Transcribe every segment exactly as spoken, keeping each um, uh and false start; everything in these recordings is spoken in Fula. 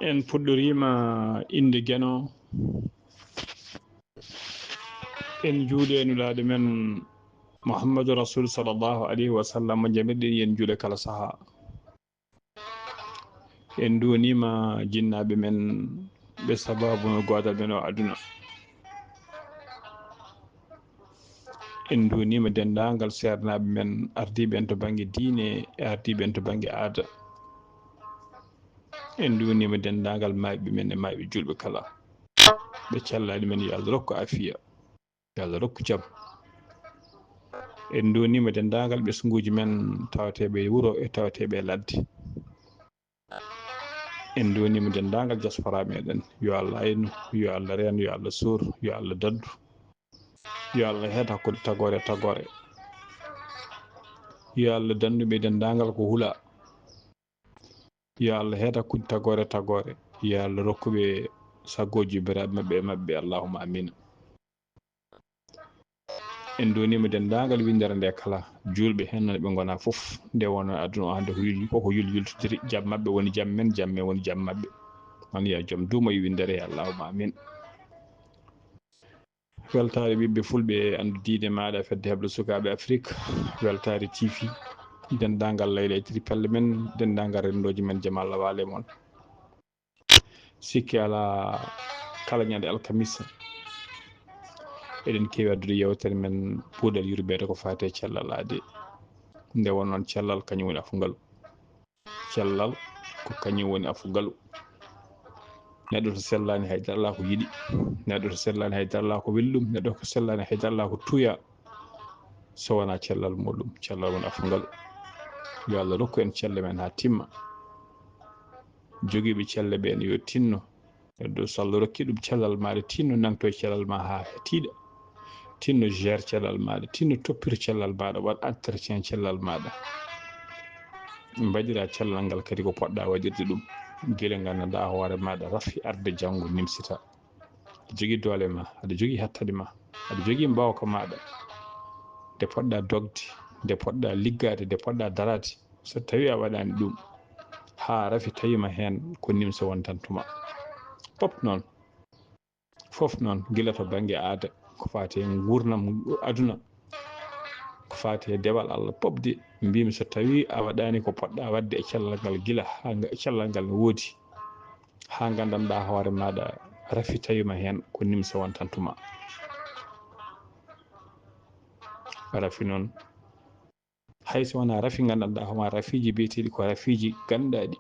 En puɗɗoriima innde Geno. En njuuli e Nulaaɗo men Muhammadu Rasul sallallahu alayhi wa sallam, mo jamirɗen yen juule kala sahaa. En nduwaniima jinnaaɓe men ɓe sabaabu no goodal men o aduna. En nduwaniima denndaangal seernaaɓe men ardiiɓe en to bannge diine e ardiiɓe en to bannge aada. En nduwaniima denndaangal maayɓe men e maayɓe juulɓe kala. Ɓe cellani men, yo Allah rokku afiya, yo Allah rokku jam. En nduwaniima denndaangal ɓesnguuji men tawateeɓe e wuro e tawateeɓe e ladde. En nduwaniima denndaangal diaspora meɗen. Yo Allah aynu, yo Allah reen, yo Allah suur, yo Allah daddu. Yo Allah heed hakkunde tagoore e tagoore. Yo Allah dandu ɓe denndaangal ko hula. Yo Allah heed hakkunde tagoore e tagoore. Yo Allah rokku ɓe saggooji biraɓe maɓɓe e maɓɓe. Allahumma amin. En nduwaniima denndaangal winndere nde kala, juulɓe heen, ɓe ngonaa fof, nde wonno aduna o hannde ko yul-, koko yul-, yultodiri, jam maɓɓe woni jam men, jam men woni jam maɓɓe. Noon yo jam duumo e winndere, allahumma amin. Weltaare ɓiɓɓe fulɓe, anndu diine maaɗa, fedde heɓlo sukaaɓe Afrik, weltaare T V, denndaangal layla e tripelle men, denndaangal renndooji men, jam Allah waale mon. Sikke alaa, kala ñande alkamisa, eɗen keewi addude yeewtere men puudal yurmeede ko faati e cellal aade. Nde won noon, cellal kañum woni afu ngalu. Cellal ko kañum woni afu ngalu. Neɗɗo to sellaani, hay dara alaa ko yiɗi. Neɗɗo to sellaani, hay dara alaa ko weli ɗum. Neɗɗo ko sellaani, hay dara alaa ko tuya so wonaa cellal muɗum. Cellal woni afu ngalu. Yo Allah rokku en celle men haa timma. Jogiiɓe celle ɓeen yo tinno. Neɗɗo so Allah rokki ɗum cellal maaɗa, tinno nangto e cellal ma haa tiiɗa. Tinno gère cellal maaɗa, tinno toppito cellal maaɗa, waɗ entretien cellal maaɗa. Mbaɗira cellal ngal kadi ko poɗɗa waɗirde ɗum. Gila nganndanɗaa hoore maaɗa rafi arde janngo nimsita. Aɗa jogii doole ma, aɗa jogii hattadi ma, aɗa jogii mbaawka maaɗa. Nde poɗɗa dogde, nde poɗɗa liggaade, nde poɗɗa daraade. So tawii a waɗaani ɗum, haa rafi tawiima heen, ko nimsa wontantuma. Fof noon, fof noon, gila to bannge aada, ko faati e nguurndam aduna, ko faati e dewal Allah, fof de mbiymi, so tawii a waɗaani ko poɗɗa waɗde e cellal ngal gila haa nga-, cellal ngal ne woodi, haa nganndanɗaa hoore maaɗa rafi tawiima heen, ko nimsa wontantuma. Rafi noon, hay so wonaa rafi nganndanɗaa hoore maa, rafiiji biyeteeɗi ko rafiiji gannduɗaaɗi,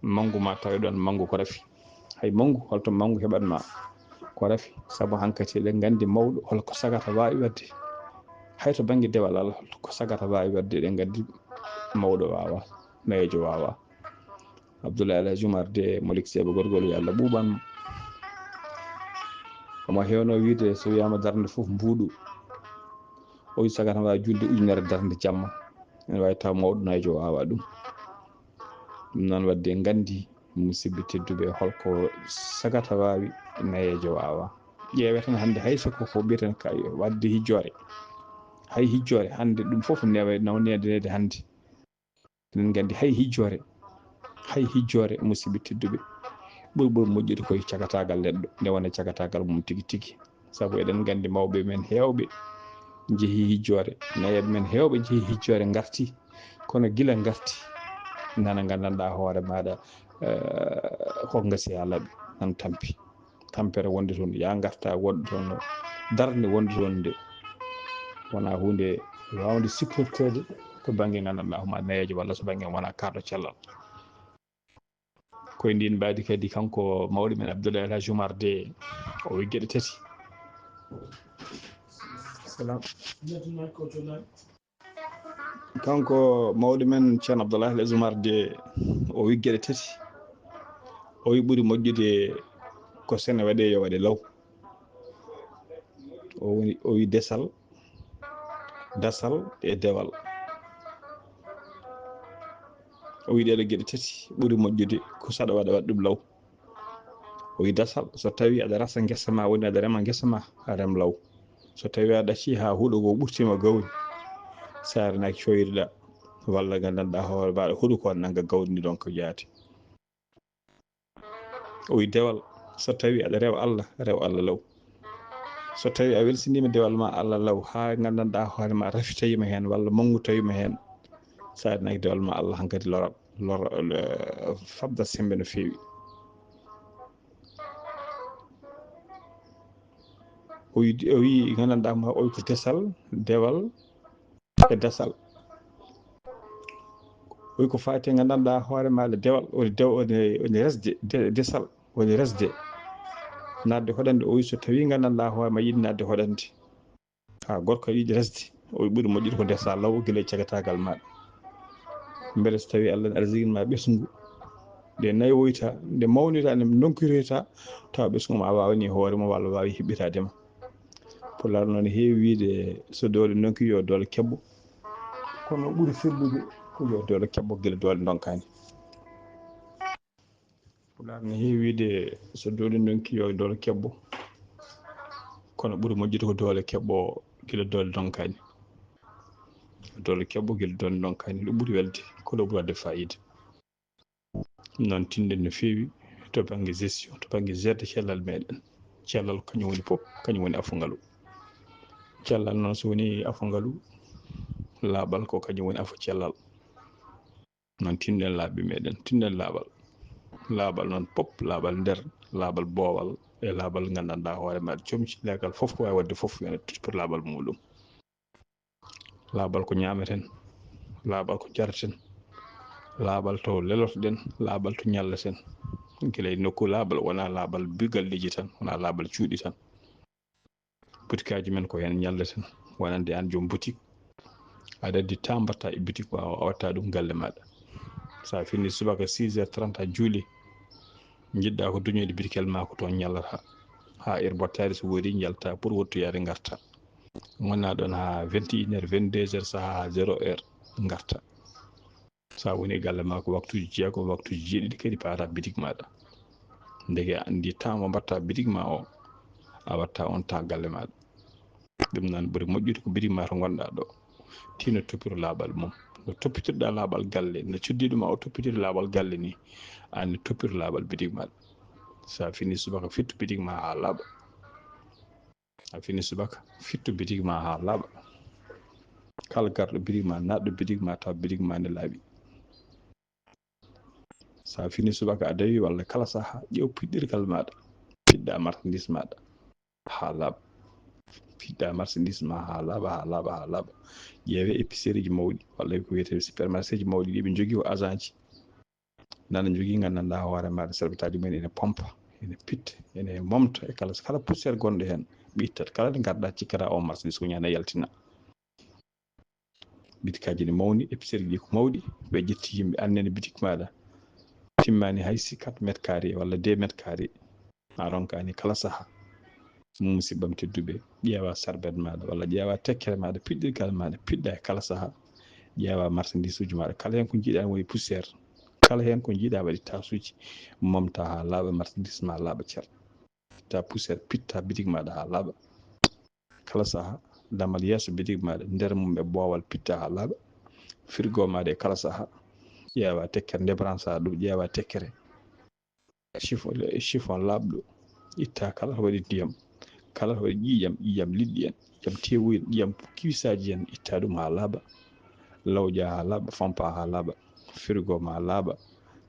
manngu ma tawi ɗoon manngu ko rafi. Hay manngu, holto manngu heɓat ma? Ko rafi. Sabu hankati eɗen nganndi mawɗo holko sagata waawi waɗde. Hay to bannge dewal Allah, holko sagata waawi waɗde, eɗen nganndi mawɗo waawaa, nayeejo waawaa. Abdoulaye El Hadj Oumar de Malick Seba gorgol, yo Allah ɓuuɓan mo. Omo heewno wiide, so wiyaama darnde fof mbuuɗu, o wi sagata waawi juulde ujunere darnde jamma. Ene waawi taw mawɗo nayeejo waawaa ɗum. Ɗum noon waɗde en nganndi, musidɓe tedduɓe, holko sagata waawi nayeejo waawaa. Ƴeewee tan hannde hay so ko, ko mbiyeten ka waɗde hijjoore. Hay hijjoore hannde ɗum fof newa-, naw-, needaneede hannde. Eɗen nganndi hay hijjoore, hay hijjoore, musidɓe tedduɓe, ɓuri, ɓuri moƴƴude koye cagataagal neɗɗo, nde wona cagataagal mum tigi tigi. Sabu eɗen nganndi mawɓe men heewɓe njehii hijjoore, nayeeɓe men heewɓe njehii hijjoore ngarti, kono gila ngarti, nana nganndanɗaa hoore maaɗa, eh, ko ngasi haa laaɓi, nan tampi. Tampere wonde toon, yaa ngarta woɗɗo toon, darnde wonde toon nde, wonaa huunde waawnde supporteede to bannge nganndanɗaa hoore maa nayeejo walla so bannge wonaa kaaɗo cellal. Ko e ndiin mbaadi kadi kanko mawɗo men Abdoulaye El Hadj Oumar de, o wi geɗe tati. Salam. Kanko mawɗo men Ceerno Abdoulaye El Hadj Oumar de, o wi geɗe tati. O wi ɓuri moƴƴude ko so ene waɗee yo waɗe law. O woni, o wi desal, dasal e dewal. O wi ɗee ɗoo geɗe tati ɓuri moƴƴude ko so aɗa waɗa, waɗ ɗum law. O wi dasal, so tawii aɗa rasa ngesa ma, woni aɗa rema ngesa ma, a rem law. So tawii a ɗaccii haa huɗo ngoo ɓurtiima gawri, so a renaaki coyri-ɗaa, walla nganndanɗaa hoore maaɗa huɗo ko nannga gawri ndi ɗoon ko jaati. O wi dewal, so tawi aɗa rewa Allah, rew Allah law. So tawi a welsiniima dewal ma Allah law, haa nganndanɗaa hoore ma rafitoyiima heen walla manngu tawiima heen, so a reenaaki dewal ma Allah hankadi lora, lora, eh, fabda semmbe no feewi. O wi, o wi nganndanɗaa ma, o wi ko desal, dewal, e desal. O wi ko faati e nganndanɗaa hoore ma le dewal, woni dew-, woni, woni resde, de-, desal, woni resde. Naatde hoɗande, o wi so tawi nganndanɗaa hoore ma yiɗi naatde hoɗande. Haa gorko yiɗi resde, o wi ɓuri moƴƴude ko desa law gila e cagataagal maɗa. Mbele so tawi Allah ne arsiginma ɓesngu, nde nayoyta, nde mawnita, nde ndonkiroyta, tawa ɓesngu ma a waawani hoore ma walla waawi hiɓɓitaade ma. Pulaar noon heewi wiide so doole ndonki yo doole keɓɓo, kono ɓuri sellude ko yo doole keɓɓo gila doole ndonkaani. Pulaar ne heewi wiide so doole ndonki yo doole keɓɓo, kono ɓuri moƴƴude ko doole keɓɓo gila doole ndonkaani. Doole keɓɓo gila doole ndonkaani, ɗum ɓuri welde, ko ɗo ɓuri waɗde faayiida. Ɗum noon tinɗen no feewi to bannge gestion, to bannge gérde cellal meɗen. Cellal kañum woni pop, kañum woni afungalu. Cellal noon so woni afungalu, laaɓal ko kañum woni afu cellal. Noon tinɗen laaɓi meɗen, tinɗen laaɓal. Laaɓal noon pop, laaɓal nder, laaɓal boowal, e laaɓal nganndanɗaa hoore maɗa comci, leegal fof ko waawi waɗde fof, yo en tottu laaɓal muɗum. Laaɓal ko ñaameten, laaɓal ko jareten, laaɓal to lelotoɗen, laaɓal to ñallaten. Gila e nokku laaɓal, wonaa laaɓal bi-, galleeji tan, wonaa laaɓal cuuɗi tan. Butikaaji men ko heen ñalleten, wonande aan joom butik, aɗa addi temps mbaɗta e butik ma o, a watta ɗum galle maɗa. So a fini subaka six heures trente a juuli, njiɗɗa ko duñoyde bitikel ma ko toon ñallata. Haa heure mbottaari so woodi njalta pour wottoyaade ngarta. Ngonna ɗoon haa vingt et une heures, vingt-deux heures, sahaa haa zéro heure ngarta. So a woni e galle ma ko waktuuji jeegom, waktuuji jeeɗiɗi kadi paata bitik maɗa. Ndeke a anndi temps mo mbaɗta bitik ma o, a watta on temps galle maɗa. Ɗum noon ɓuri moƴƴude ko bitik ma to ngonɗa ɗo. Tino toppiro laaɓal mum. No toppitirɗa laaɓal galle, no cuddiɗo ma o toppitiri laaɓal galle ni, aan ne toppiro laaɓal bitik maɗa. So a fini subaka fittu bitik ma haa laaɓa. A fini subaka, fittu bitik ma haa laaɓa. Kala garɗo bitik ma, naatɗo bitik ma, taw bitik ma ne laaɓi. So a fini subaka, a dawi walla kala saha, ƴeew piɗɗirgal maɗa, piɗɗa marchandise maɗa haa laaɓa. Piɗɗa marchandise ma haa laaɓa, haa laaɓa, haa laaɓa. Ƴeewe épicerie ji mawɗi, walla ko wiyetee supermarché ji mawɗi, ɗi ɓe njogii ko agent ji. Nana njogii nganndanɗaa hoore maɗa, sarbetaaji mumen ene pompa, ene pitta, ene momta e kala, kala poussière gonɗo heen, ɓe ittat. Kala nde ngarɗa, cikkata o marchandise ko ñande yaltina. Bitikaaji ne mawni, épicerie ɗi ko mawɗi, ɓe ƴetti yimɓe, aan nene bitik maɗa timmaani hay si quatre mètres carrés walla deux mètres carrés. A ronkaani kala saha. Musibbam tedduɓe, ƴeewa sarbet maɗa walla ƴeewa tekkere maɗa, piɗɗirgal maɗa, piɗɗa e kala saha. Ƴeewa marchandise uji maɗa, kala heen ko njiiɗa woni poussière, kala heen ko njiiɗa waɗi tasuuji, momta haa laaɓa, marchandise ma laaɓa cer. Itta poussière, pitta bitik maɗa haa laaɓa. Kala saha, damal yeeso bitik maɗa, nder mum e boowal, pitta haa laaɓa. Frigo maɗa e kala saha, ƴeewa tekkere, nde branche ɗum, ƴeewa tekkere. Chiffon, chiffon laaɓɗo, itta kala to waɗi ndiyam, kala to waɗi ƴiiƴam, ƴiiƴam liɗɗi en, ƴiiƴam tewu en, ƴiiƴam kiwisaaji en, itta ɗum haa laaɓa, lawƴa haa laaɓa, fompa haa laaɓa, frigo ma laaɓa.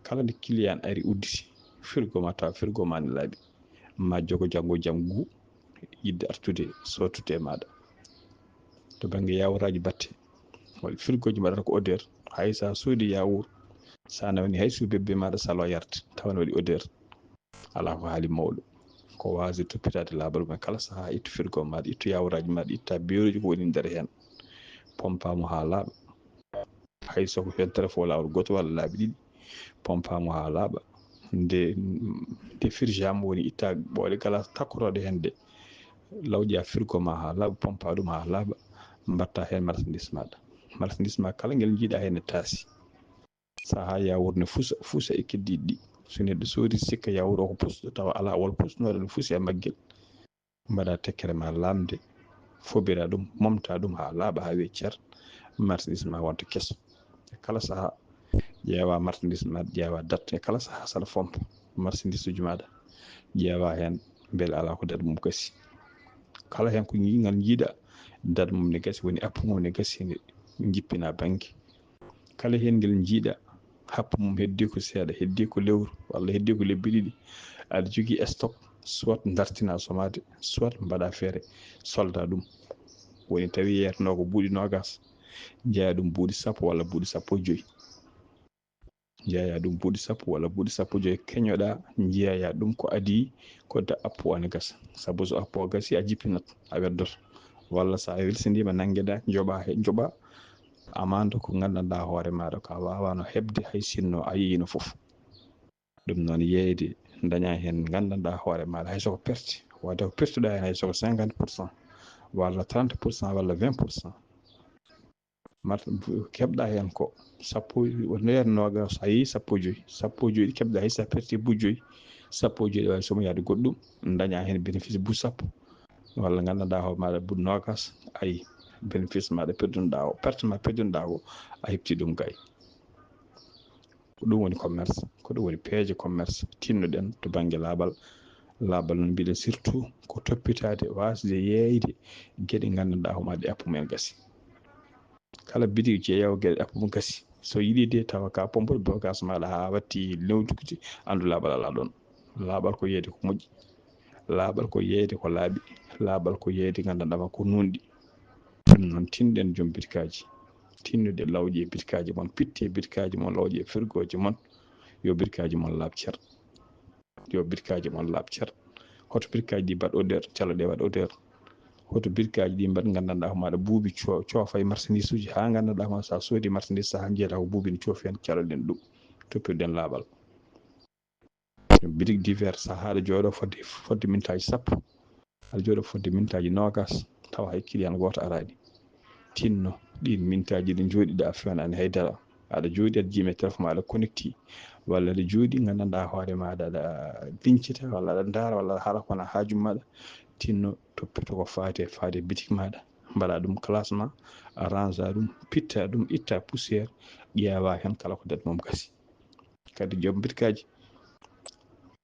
Kala nde client ari udditi frigo ma, tawa frigo ma ne laaɓi, ma jogo janngo jam ngu yiɗde artude sootude e maɗa. To bannge yawuraaji batte, walla frigoji mbaɗata ko odeur, hay so a soodi yawur, so a nawni hay suubebbe maɗa salo yarde, tawa ne waɗi odeur. Alaa ko haali mawɗo. Ko waasde toppitaade laaɓal mum e kala saha, ittu frigo maɗa, ittu yawuraaji maɗa, itta beeruuji ko woni nder heen. Pompa mo haa laaɓa. Hay so ko heen tan fof laawol gooto walla laabi ɗiɗi, pompa mo haa laaɓa. Nde, nde firja mo woni itta ɓoole kala takkotooɗe heen de, lawƴa frigo ma haa laaɓa, pompa ɗum haa laaɓa, mbaɗta heen marchandise maɗa. Marchandise ma kala ngel njiiɗa heen ne taasi. Saha yawur ne fusa, fusa e keddiiɗi ɗi. So neɗɗo soodi sikka yawur o ko pusɗo, tawa alaa wol pusnooɗo no fusi e maggel. Mbaɗa tekkere ma lamnde, fobira ɗum, momta ɗum haa laaɓa, haa weecer, marchandise ma wonta keso. E kala saha, ƴeewa marchandise ma, ƴeewa date, e kala saha sala fompa. marchandise uji maɗa, ƴeewa heen mbele alaa ko date mum gasi. Kala heen ko ngal njiiɗa, date mum ne gasi, woni appu mum ne gasi, ne jippina bannge. Kala heen ngel njiiɗa, happu mum heddii ko seeɗa, heddii ko lewru, walla heddii ko lebbi ɗiɗi, aɗa jogii stock, soit dartina somaade, soit mbaɗa feere solda ɗum. Woni tawi yeetanoo ko buuɗi noogaas, njeeya ɗum buuɗi sappo walla buuɗi sappo e joy. Njeeya ɗum buuɗi sappo walla buuɗi sappo e joy, keñoɗa, njeeya ɗum ko adii, ko da appu o ne gasa. Sabu so appu o gasi, a jippinat, a weddoto. Walla so a welsindiima, nanngeɗa, njoɓa he, njoɓa amande ko nganndanɗaa hoore maaɗa ko a waawaano heɓde hay sinno a yeeyino fof. Ɗum noon yeeyde, daña heen nganndanɗaa hoore maaɗa hay so ko perte, wata ko pertuɗa heen hay so ko cinquante pour cent, walla trente pour cent, walla vingt pour cent. Mat-, keɓɗa heen ko sappo, wonno yer noogaas, a yeeyi sappo e joy, sappo e joy ɗi keɓɗa hay so a perti buuɗi joy, sappo e joy ɗi waawi somoyaade goɗɗum, daña heen bénéfice buuɗi sappo, walla nganndanɗaa hoore maaɗa buuɗi noogaas, ayi, bénéfice maaɗa perdunoɗaa o, perte ma perdunoɗaa o, a heɓti ɗum gay. Ko ɗum woni commerce, ko ɗum woni peeje commerce. Tinnoɗen to bannge laaɓal. Laaɓal noon mbiɗen surtout ko toppitaade, waasde yeeyde geɗe nganndanɗaa hoore maaɗa ɗe appu mum en gasi. Kala bitig jeeyawo geɗe ɗe appu mum gasi, so yiɗi de tawa ka pompude bagaas maaɗa haa watti newtude, anndu laaɓal alaa ɗoon. Laaɓal ko yeeyde ko moƴƴi. Laaɓal ko yeeyde ko laaɓi. Laaɓal ko yeeyde nganndanɗaa ma ko nuunɗi. Ɗum noon, tinɗen joom bitikaaji, tinnude lawƴe e bitikaaji mon, pitte e bitikaaji mon, lawƴe e firgooji mon, yo bitikaaji mon laaɓ cer. Yo bitikaaji mon laaɓ cer. Hoto bitikaaji ɗi mbaɗ odeur, calo ɗe waɗ odeur. Hoto bitikaaji ɗi mbaɗ nganndanɗaa ko maaɗa buubi co-, coofa e marchandise uji haa nganndanɗaa ko maaɗa so a soodi marchandise sahaa njeeyata ko buubi ne coofi heen, caloɗen ɗum. Toppirɗen laaɓal. Bitik divers, sahaa aɗa jooɗoo fodde, fodde mintaaji sappo, aɗa jooɗoo fodde mintaaji noogaas, tawa hay client gooto araani. Tinno ɗiin mintaaji ɗi njooɗiɗaa a feewaani hay dara. Aɗa jooɗi, aɗa jiimi e téléphone ma, aɗa connecté, walla aɗa jooɗi nganndanɗaa hoore maaɗa aɗa liñcita, walla aɗa ndaara, walla aɗa haala ko wonaa haaju maaɗa. Tinno toppito ko faati e faade bitik maaɗa, mbaɗa ɗum classement, a rangea ɗum, pitta ɗum, itta poussière, ƴeewa heen kala ko date mum gasi. Kadi joom bitikaaji,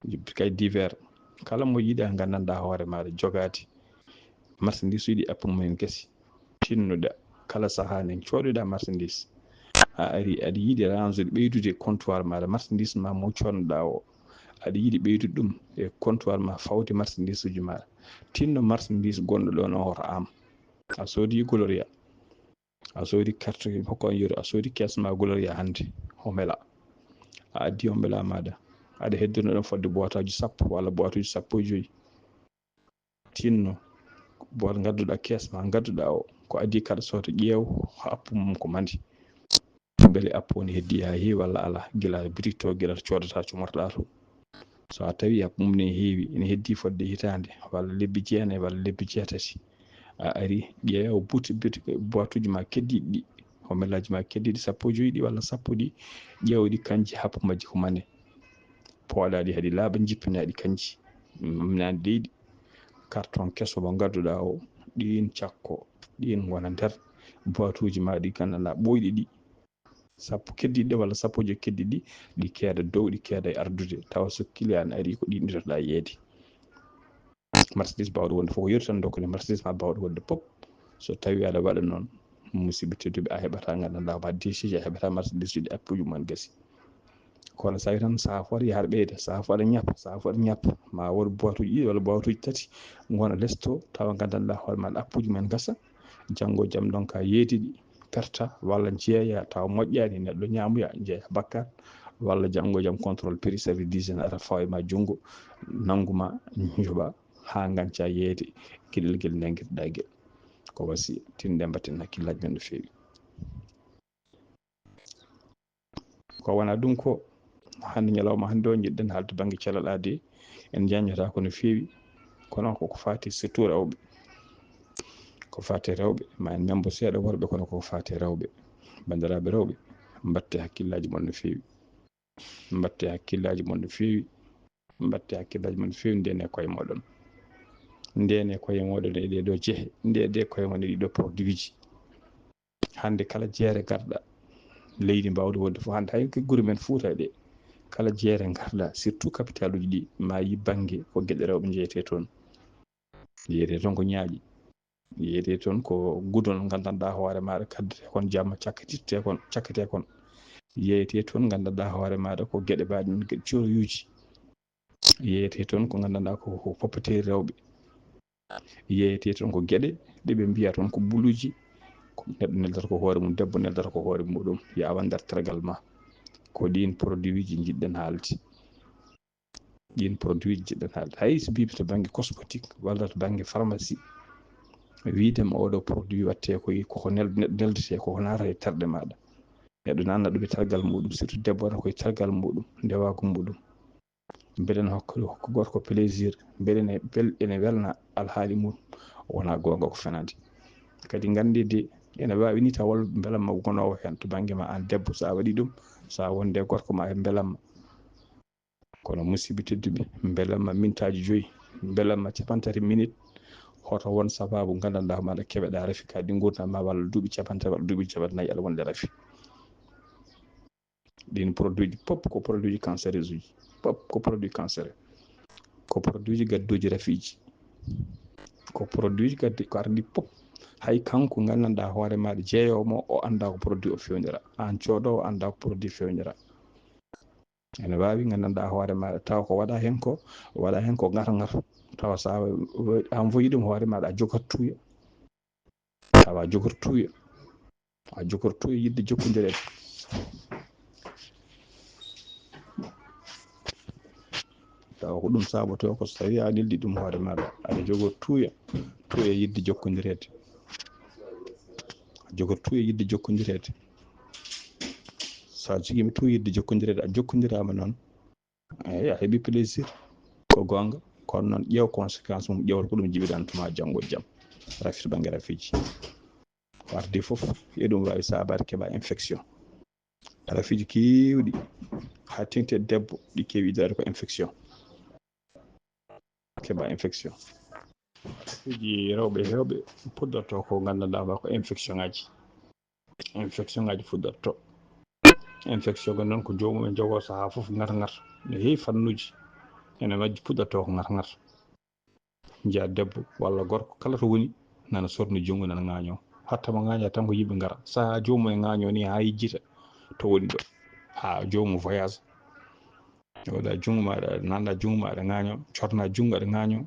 joom bitikaaji divers, kala mo yiɗa nganndanɗaa hoore maaɗa jogaade marchandise uji ɗi appu mum en gasi, tinnoɗa kala sahaa ne coodoɗa marchandise. A ari aɗa yiɗi range ɓeydude comptoir maaɗa, marchandise ma mo coodnoɗaa o, aɗa yiɗi ɓeydude ɗum e comptoir ma fawde marchandise uji maaɗa. Tinno marchandise gonɗo ɗoon o hoto am. A soodi Gloria. A soodi carte, hokko on yeru, a soodi kees ma Gloria hannde, o mela. A addi on mela maaɗa. Aɗa hedduno ɗon fodde boîte uji sappo walla boîte uji sappo e joy. Tinno, boîte ngadduɗa kees ma, ngadduɗa o, ko addi kala soota ƴeew, appu mum ko mandi. Mbele appu on heddi haa heewi walla alaa, gila boutique to, gila to coodata, comortoɗa to. So a tawi appu mum ne heewi, ene heddi fodde hitaande, walla lebbi jeenayi, walla lebbi jeetati, a ari, ƴeewa buti-, buti-, boîte uji ma keddiiɗi ɗi, hommelaaji ma keddiiɗi sappo e joy ɗi walla sappo ɗi, ƴeewa ɗi kanji, happu majji ko mane. Pooɗa ɗi, haɗi laaɓa, jippina ɗi kanji. Mamnaani leydi, carton keso mo ngadduɗa o, ɗiin cakko, ɗiin ngona nder boîte uji ma ɗi nganndanɗaa ɓooyɗi ɗi. Sappo keddiiɗi ɗi walla sappo e joy keddiiɗi ɗi, ɗi keeda dow, ɗi keeda e ardude, tawa so client ari ko ɗi nditoɗaa yeeyde. Marchandise baawɗo wonde fof ko yeru tan dokkane, marchandise ma baawɗo wonde pop. So tawi aɗa waɗa noon, musidɓe tedduɓe, a heɓata nganndanɗaa ma décharge, a heɓata marchandise uji ɗi appuji mum en gasi. Kono so tawi tan sahaa fof aɗa yaha aɗa ɓeyda, sahaa fof aɗa ñappa, sahaa fof aɗa ñappa, ma wood boîte uji ɗiɗi walla boîte uji tati ngona lees to, tawa nganndanɗaa hoore ma appuji mum en gasa, janngo e jam ɗon ka yeeyde ɗi, perta walla jeeya tawa moƴƴaani, neɗɗo ñaamoya, jeeya bakkaat, walla janngo e jam contrôle prix, service d'hygiène ara fawa e ma junngo, nanngu ma, njoɓa haa nganca yeeyde geɗel ngel nanngirɗaa ngel. Ko wasi, tinɗen mbatten hakkillaaji men no feewi. Ko wonaa ɗum ko hannde ñalawma hannde o njiɗɗen haalde bannge cellal aadi, en njaññotaako no feewi, kono ko ko faati surtout rewɓe. Ko faati rewɓe, ma en membo seeɗa worɓe, kono ko faati rewɓe. Banndiraaɓe rewɓe, mbatte hakkillaaji mon no feewi. Mbatte hakkillaaji mon no feewi. Mbatte hakkillaaji mon no feewi, ndene koye mooɗon. Ndene koye mooɗon e ɗee ɗoo jehe, ndene koye mon e ɗii ɗoo produit ji. Hannde kala jeere garɗa leydi mbaawɗo wonde fof, hannde hay ko gure men Fuuta ɗe, Kala jeere ngarɗa, surtout capitaluji ɗi, ma yi bannge ko geɗe rewɓe njeyete toon. Yeyete toon ko ñaaƴi. Yeyete toon ko gudol ngal nganndanɗaa hoore maaɗa kaddete kon jamma, cakkititte kon, cakkete kon. Yeyete toon nganndanɗaa hoore maaɗa ko geɗe mbaɗe noon, geɗe coroyuuji. Yeyete toon ko nganndanɗaa ko, ko papeterie rewɓe. Yeyete toon ko geɗe ɗe ɓe mbiya toon ko buluuji. Ko neɗɗo neldata ko hoore mum, debbo neldata ko hoore muɗum, yawa nder tergal ma. Ko ɗiin produitji njiɗɗen haalde. Ɗiin produitji njiɗɗen haalde. Hay so mbiimi to bannge cosmétique walla to bannge pharmacie, wiide ma oɗo produit watte ko, koko nel-, neldete, koko naata e terɗe maaɗa. Neɗɗo nanna ɗum e tergal muɗum, surtout debbo wona koye tergal muɗum, ndewaagu muɗum. Mbele ne hokka, hokka gorko plaisir, mbele ne wel-, ene welna alhaali mum, wona goonga ko fenaande. Kadi nganndi de, ene waawi ni taw won mbelamma gonoowo heen to bannge ma aan debbo, so a waɗii ɗum, so a wonde gorko ma heen mbelamma. Kono musidɓe tedduɓe, mbelamma mintaaji joyi, mbelamma capantati minute, hoto won sababu nganndanɗaa maɗa keɓeɗa rafi kadi nguurndam ma walla duuɓi capantati walla duuɓi capantati nayi aɗa wonde rafi. Ɗin produitji pop ko produitji cancéreuses uji, pop ko produit cancéreux, ko produitji gadduji rafiiji, ko produitji gaddi ko ardi pop. Hay kanko nganndanɗaa hoore maɗa jeeyowo mo, o annda ko produit o fewnira, aan coodowo annda ko produit fewnira. Ene waawi nganndanɗaa hoore maɗa tawa ko waɗa heen ko, waɗa heen ko ngar ngar, tawa so a envoyi ɗum hoore maɗa a jogat tuuya. Tawa a jogoto tuuya. A jogoto tuuya yiɗde jokkondireede. Tawa ko ɗum saabotoo ko so tawii a neldi ɗum hoore maaɗa, aɗa jogoto tuuya, tuuya yiɗde jokkondireede. A jogoto tuuya yiɗde jokkondireede. So a jogiima tuuya yiɗde jokkondireede, a jokkondiraama noon, eey, a heɓii plaisir. Ko goonga, kono noon ƴeew conséquence mum, ƴeew ko ɗum jibiɗan tuma janngo e jam. Rafi to bannge rafiiji. Ko ardi fof, e ɗum waawi saabaade keɓa infection. Rafiiji keewɗi, haa teeŋti e debbo, ɗi keewi iddaade ko infection. Keɓa infection. Rafiiji rewɓe heewɓe puɗɗorto ko nganndanɗaa ma ko infection ŋaaji. Infection ŋaaji fuɗɗorto. Infection ko noon ko joomum en jogoo sahaa fof ngar ngar. No heewi fannuuji. Ene majji puɗɗorto ko ngar ngar. Njiya debbo walla gorko kala to woni nana sorni junngo nana ŋaañoo. Hatta mo ŋaaña tan ko yimɓe ngara. Sahaa joomum en ŋaañoo ni haa yejjita to woni ɗo. Haa joomum voyage. Waɗa junngo ma aɗa, nanɗa junngo ma aɗa ŋaañoo, corna junngo aɗa ŋaañoo.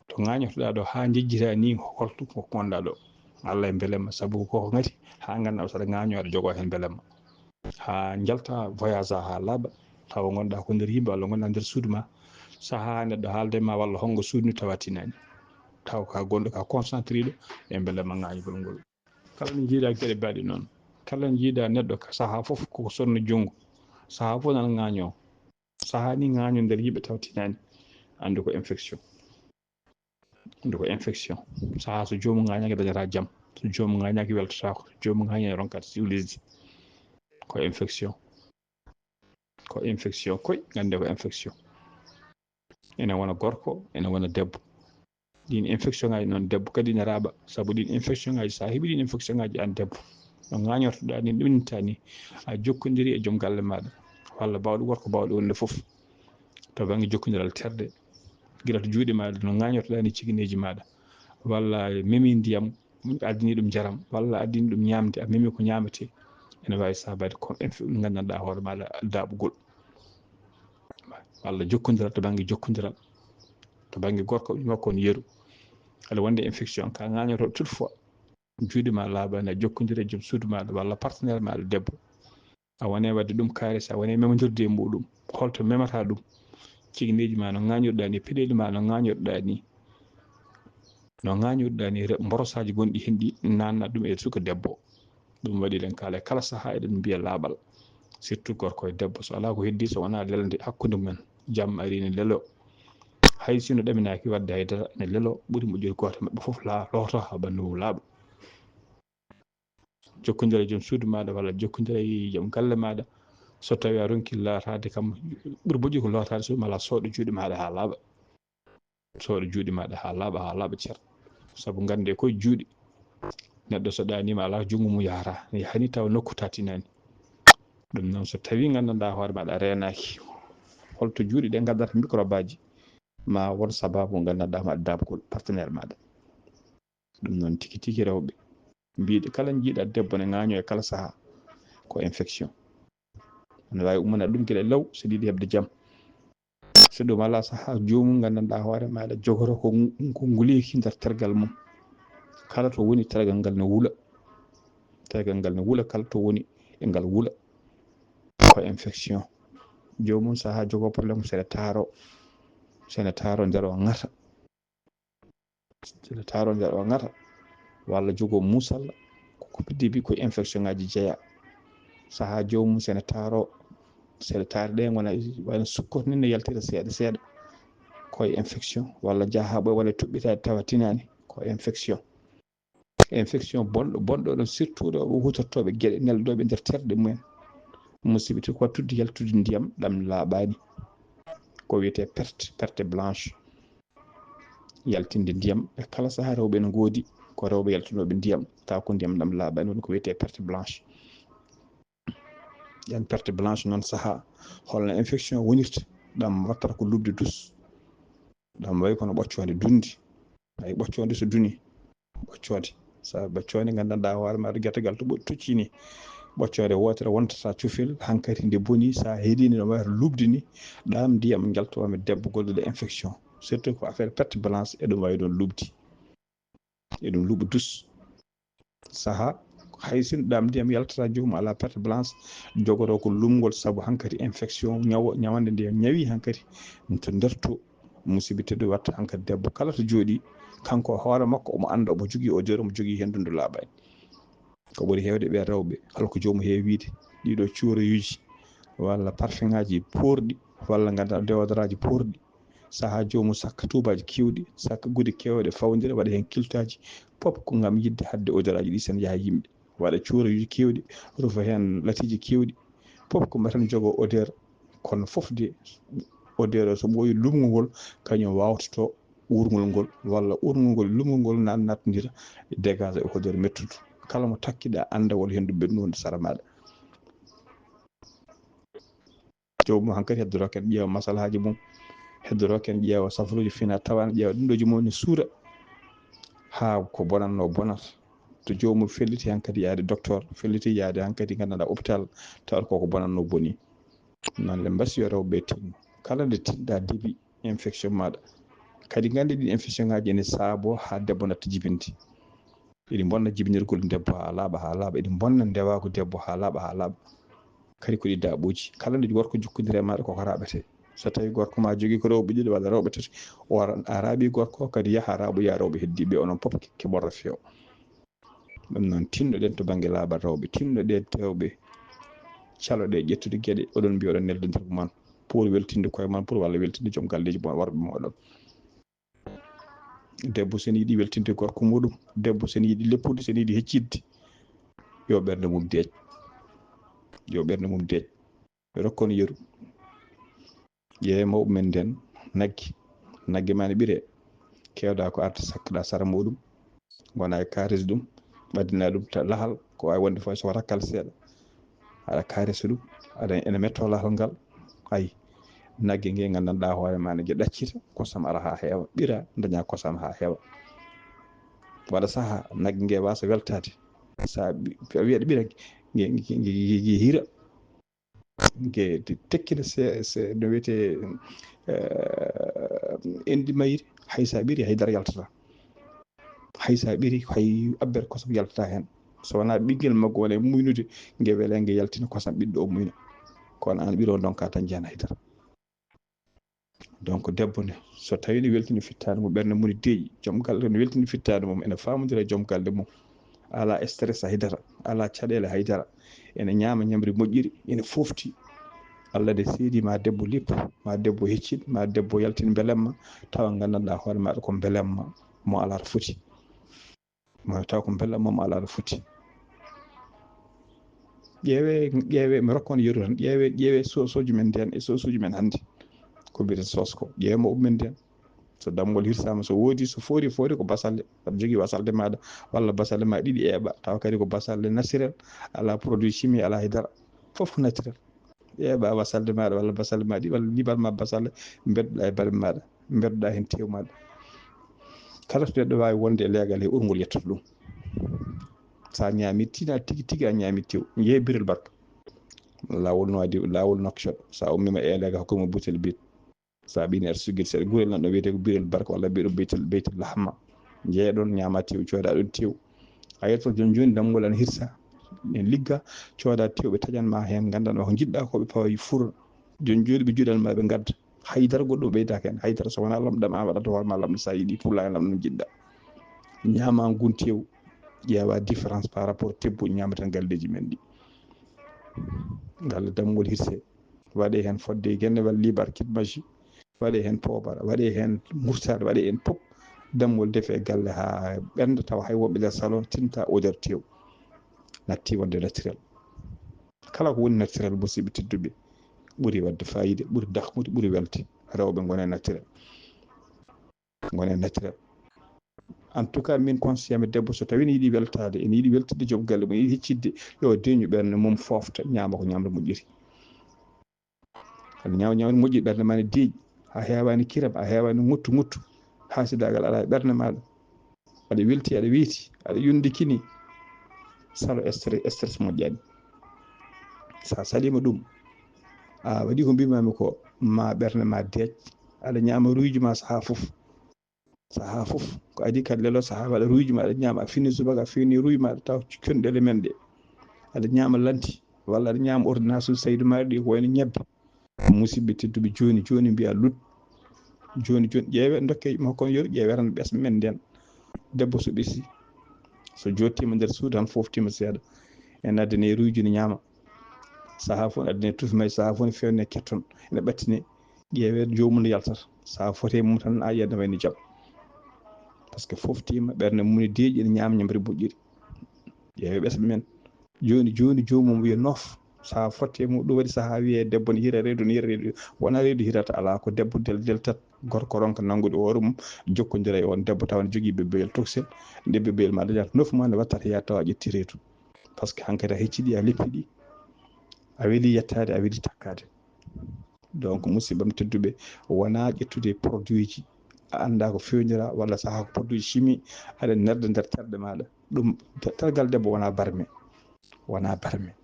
To ŋaañotoɗaa ɗo haa njejjitaa ni holto ko konɗaa ɗo. Allah e mbelemma, sabu koko ngati haa nganndaa saɗa ŋaañoo aɗa jogoo heen mbelemma. Haa njalta voyage haa laaɓa, tawa ngonɗaa ko nder yimɓe walla ngonɗaa nder suudu ma. Sahaa neɗɗo haalde ma walla hongo suudu ni tawa tinaani. Taw ka gonɗo ka concentré ɗo e mbelemma ŋaañugol ngol. Kala nde njiiɗaa geɗe mbaɗi noon, kala nde njiiɗaa neɗɗo ka sahaa fof koko sorna junngo, sahaa fof nana ŋaañoo. Sahaa ni ŋaañoo nder yimɓe taw tinaani, anndu ko infection. Anndu ko infection. Sahaa so joomum ŋaañaaki dañataa jam. So joomum ŋaañaaki weltotaako. So joomum ŋaañaaki ronkataa siwliisde. Ko infection. Ko infection koy, ngannde ko infection. Ene wona gorko, ene wona debbo. Ɗin infection ŋaaji noon debbo kadi ene raaɓa. Sabu ɗin infection ŋaaji, so a heɓii ɗin infection ŋaaji aan debbo, no ŋaañortoɗaa ni, ɗum inta ni, a jokkondiri e joom galle maaɗa, walla baawɗo gorko baawɗo wonde fof. To bannge jokkondiral terɗe, gila to juuɗe maaɗa, no ŋaañortoɗaa ni cigineeji maaɗa, walla a memi ndiyam, addani ɗum njaram, walla addani ɗum ñaamde, a memi ko ñaametee, ene waawi saabaade ko inf-, nganndanɗaa hoore maaɗa daaɓugol. Walla jokkondiral to bannge jokkondiral, to bannge gorko, ɓiy makko on yeru. Aɗa wonde infection, ka ŋaañoto toutefois, juuɗe ma laaɓaani, a jokkondire e joom suudu maaɗa walla partenaire maaɗa debbo. A wone waɗde ɗum kaalis, a wone memondirde e muɗum. Holto memata ɗum? Cigineeji ma no ŋaañorɗaa ni, peɗeeli ma no ŋaañorɗaa ni, no ŋaañorɗaa ni, re-, mborosaaji gonɗi heen ɗi, nanna ɗum e suka debbo. Ɗum waɗi eɗen kaala e kala sahaa, eɗen mbiya laaɓal. Surtout gorko e debbo, so alaa ko heddii, so wonaa lelnde hakkunde mumen, jam ari ne lelo. Hay si no ɗaminaaki waɗde hay dara, ne lelo, ɓuri moƴƴude gooto e maɓɓe fof la-, looto haa ɓanndu mum laaɓa. Jokkondire e joom suudu maaɗa walla jokkondire e joom galle maaɗa. So tawii a ronki lootaade kam, ɓuri moƴƴude ko lootaade suudu ma, alaa, sooɗo juuɗe maaɗa haa laaɓa. Sooɗo juuɗe maaɗa haa laaɓa, haa laaɓa cer. Sabu ngannde koye juuɗe, neɗɗo so ɗaaniima alaa junngo mum yahata. Ne yaha ni tawa nokku tatinaani. Ɗum noon, so tawii nganndanɗaa hoore maaɗa a reenaaki, holto juuɗe ɗe ngaddata microbe aji, ma won sababu nganndanɗaa maɗa daabgol partenaire maaɗa. Ɗum noon, tigi tigi rewɓe mbiɗe kala njiiɗa debbo ne ŋaañoo e kala sahaa, ko infection. Ene waawi ummana ɗum gila law, so ɗiɗi heɓde jam. So ɗum alaa, sahaa joomum nganndanɗaa hoore maaɗa jogoto ko, ko nguleeki nder tergal mum. Kala to woni, tergal ngal ne wula. Tergal ngal ne wula, kala to woni e ngal wula. Ko infection. Joomum sahaa jogoo problème, sene taaro, sene taaro nder o ŋata. Sene taaro nder o ŋata. Walla jogoo muusalla, ko ko piddi bi ko infection ngaji jeya. Sahaa joomum sene taaro, sene taari ɗe ngona wayno sukkot ni ne yaltira seeɗa seeɗa. Ko infection. Walla jaha ɓoy walla tuɓɓitaade tawa tinaani, ko infection. Infection bonɗo, bonɗo ɗon, surtout ɗo ɓe hutortooɓe geɗe nelɗooɓe nder terɗe mumen. Musiɓɓe tigi, ko waɗtude yaltude ndiyam ɗam laaɓaani. Ko wiyetee perte, perte blanche. Yaltinde ndiyam e kala sahaa rewɓe ene ngoodi, ko rewɓe yaltinooɓe ndiyam, tawa ko ndiyam ɗam laaɓaani, woni ko wiyetee perte blanche. Ɗan perte blanche noon sahaa, holno infection wonirta, ɗam wattata ko lubde dus. Ɗam wayi kono ɓoccoonde dundi. Ay, ɓoccoonde so duni, ɓoccoonde. Sa ɓoccoonde, nganndanɗaa hoore maaɗa gertegal to ɓo-, tuccini. Ɓoccoonde wootere wontata cufel, hankadi nde boni, sa heɗini no wayata lubde ni, ɗam ndiyam njaltooma debbo goɗɗo ɗe infection. Surtout ko affaire perte blanche, e ɗum wayi ɗon lubdi. E ɗum luɓa dus. Sahaa, hay sinno ɗam ndiyam yaltata joomum alaa perte blanche, jogoto ko lumngol sabu hankadi infection, ñawo-, ñawande nde ñawi hankadi to nder to. Musiɓɓe tedduɓe, watta hankadi debbo kala to jooɗi, kanko hoore makko omo annda, omo jogii odeur, omo jogii henndu ndu laaɓaani. Ko ɓuri heewde ɓe rewɓe, kala ko joomum heewi wiyde, ɗiɗo cuuroyuuji walla parfum ŋaaji poorɗi walla nganndanɗaa deodorant ji poorɗi, sahaa joomum sakka tuubaaji keewɗi, sakka gude keewɗe fawndira, waɗa heen kiltaaji, fof ko ngam yiɗde haɗde odeur aji ɗi sene yaha yimɓe. Waɗa cuuroyuuji keewɗi, rufa heen latiiji keewɗi, fof ko mbaaten jogo odeur, kono fof de odeur o so ɓooyi lumngol ngol, kañum waawtoto uurngol ngol, walla uurngol ngol e lumngol ngol na-, naatondira, dégagé odeur mettuɗo. Kala mo takkiɗaa, annda won heen ɗo ɓennude sara maaɗa. Joomum hankadi heddoro ken ƴeewa masalahaaji mum, heddoro ken ƴeewa safaruuji fina tawa ne ƴeewa ɗum ɗooji mum ne suuda haa ko bonatnoo bonata. To joomum felliti hankadi yaade docteur, felliti yaade hankadi nganndanɗaa hôpital, tawata koko bonatnoo boni. Noon le mbasi yo rewɓe tinno. Kala nde tinɗaa début infection maaɗa. Kadi nganndi ɗin infection ngaaji ene saaboo haa debbo natta jibinde. Eɗi mbonna jibinirgol debbo haa laaɓa, haa laaɓa. Eɗi mbonna ndewaagu debbo haa laaɓa, haa laaɓa. Kadi ko ɗi daaɓuuji. Kala nde gorko jokkondiri e maaɗa, koko raaɓete. So tawii gorko ma jogii ko rewɓe ɗiɗo walla rewɓe tati, o ara-, a raaɓi gorko, kadi yaha raaɓoya rewɓe heddiiɓe, onon fof ke-, keɓorɗo feewa. Ɗum noon, tinnoɗen to bannge laaɓal rewɓe, tinnoɗen rewɓe, caloɗen ƴettude geɗe, oɗon mbiya oɗon nelda nder man, pour weltinde koye man, pour walla weltinde joom galleeji mon, worɓe mooɗon. Debbo so ene yiɗi weltinde gorko muɗum, debbo so ene yiɗi leppude, so ene yiɗi heccitde, yo ɓernde mum deeƴ. Yo ɓernde mum deeƴ. Mi rokka on yeru. Ƴeewe mawɓe men nden, nagge. Nagge ma ne ɓire. Keewɗa ko arde sakkaɗa sara muɗum. Ngona e kaalis ɗum, ɓaddina ɗum ta-, lahal, ko waawi wonde fof so waɗa kala seeɗa. Aɗa kaarisa ɗum, aɗa ene metto lahal ngal. Ay, nagge nge nganndanɗaa hoore ma ne, nge ɗaccita, kosam ara haa heewa, ɓira, daña kosam haa heewa. Waɗa sahaa, nagge nge wasa weltaade. Sa ɓi-, a wiyaɗ ɓira, nge, nge, nge, nge, nge hira. Nge te-, tekkina se, se, no wiyetee, eh, enɗi mayri, hay sa ɓiri, hay dara yaltata. Hay sa ɓiri, hay abbere kosam yaltata heen. So wonaa ɓinngel maggo wona e muynude, nge wele, nge yaltina kosam ɓiɗɗo o muyna. Kono aan ɓiro ndonka tan njiyan hay dara. Donc, debbo ne, so tawii ne weltini fittaandu mum, ɓernde mum ne deeƴi, joom galle ne weltini fittaandu mum, ene faamodira e joom galle mum, alaa stress hay dara, alaa caɗeele hay dara, ene ñaama ñamri moƴƴiri, ene foofti. Allah ne seedi ma debbo lippo, ma debbo heccin, ma debbo yaltin mbelemma, tawa nganndanɗaa hoore maaɗa ko mbelemma mo alaa to foti. Ma taw ko mbelemma mo alaa to foti. Ƴeewe, ƴeewe, mi rokka on yeru tan, ƴeewe, ƴeewe so-, sooji men nden e sosuuji men hannde. Ko mbiyeten soos ko, ƴeewe mawɓe men nden. So dammuwol hirsaama, so woodi, so foori, foori ko basalle. Aɗa jogii basalle maaɗa, walla basalle ma ɗiɗi eeɓa, tawa kadi ko basalle naturel, alaa produit chimique, alaa hay dara. Fof ko naturel. Ƴeewa basalde maaɗa walla basalde maaɗa ɗi walla libar ma basalde, mbeddoɗa e barbe maaɗa, mbeddoɗa heen tew maaɗa. Kala to neɗɗo waawi wonde e leegal he urngol yettoto ɗum. So a ñaami tina tigi tigi a ñaami tew, njee birel barka. Laawol no adi laawol nokcot. So a ummima e leegal hokkuma butel bit. So a ɓiini aɗa sujjita seeɗa gurel nan ɗo wiyetee ko birel barka walla mbiɗo beytel beytel lahma. Njeeya ɗon ñaama tew cooda ɗon tew. A yetto jooni jooni dammuwol ana hirsa. En ligga cooda tew ɓe taƴan ma heen nganndan ma ko njiɗɗa ko ɓe pawa fur. Jooni jooni ɓe juɗan ma ɓe ngadda. Haydara goɗɗo ɓeydaaka heen haydara so wonaa lamɗam an waɗata hoore ma lamɗo so a yiɗi pulla heen lamɗo no njiɗɗa. Ñaama ngun tew ƴeewa différence par rapport tebbo ñaameten galleeji men ɗi. Galle dammuwol hirse. Waɗe heen fodde genne walla libar kit maji. Waɗe heen poobara, waɗe heen murtaade, waɗe heen pop. Dammuwol defe e galle haa ɓennda tawa hay wonɓe nder salon tinta odeur tew. Natti wonde naturel. Kala ko woni naturel musidɓe tedduɓe ɓuri waɗde fayida, ɓuri dakmude, ɓuri welde. Rewɓe ngone naturel. Ngone naturel. En tout cas min conseillami debbo so tawi ne yiɗi weltaade, ene yiɗi weltidde joom galle mum, ene yiɗi heccidde, yo deeñu ɓernde mum foofta, ñaama ko ñamre moƴƴiri. Aɗa ñaawa ñaawde moƴƴi ɓernde ma ne deeƴi, a heewaani kiram, a heewaani ŋuttu ŋuttu, haasidaagal alaa e ɓernde maaɗa. Aɗa welti, aɗa weyti, aɗa yondikini. Salo stress, stress moƴƴaani. So a saliima ɗum, a waɗi ko mbimami ko, ma ɓernde ma deeƴ, aɗa ñaama ruyuji ma sahaa fof. Sahaa fof ko adii kadi lelo sahaa waɗa ruyuji ma aɗa ñaama a fini subaka a fini ruy ma aɗa tawa conɗele men ɗe aɗa ñaama lanti walla aɗa ñaama ordonnance uji saydu maɗa ɗi ko wayno ñebbe. Musidɓe tedduɓe jooni jooni mbiya lut jooni jooni ƴeewe dokke mo kon yoru ƴeewe tan ɓes men nden debbo so ɓesi so jottima nder suudu tan foftima seeɗa en addane ruyuji ne ñaama sahaa fof ne addane tufi may sahaa fof ne fewne ketton ene ɓattine ƴeewe joomum no yaltata so a foti e mum tan a yiyat no wayno jam par ce que fof tima ɓernde mum ne deeƴi ene ñaama ñamri moƴƴiri ƴeewe ɓesɓe men jooni jooni joomum wiya noof so a fotti e mum ɗum waɗi saha wiye debbo ne hira reedu ne hira reedu wona reedu hirata ala ko debbo del deltat gorko ronka nanngude hoore mum jokkodira e on debbo tawa ne jogii bebeyel toksel nde bebeyel ma dañata noof ma ne wattata yaa tawa ƴetti reedu par ce que hankadi a hecciɗi a leppiɗi a weli yettaade a weli takkaade donc musiɓɓam tedduɓe wona ƴettude produit ji a annda ko fewnira walla saha ko produit chimie aɗa nerda nder terɗe maɗa ɗum tergal debbo wona barme wona barme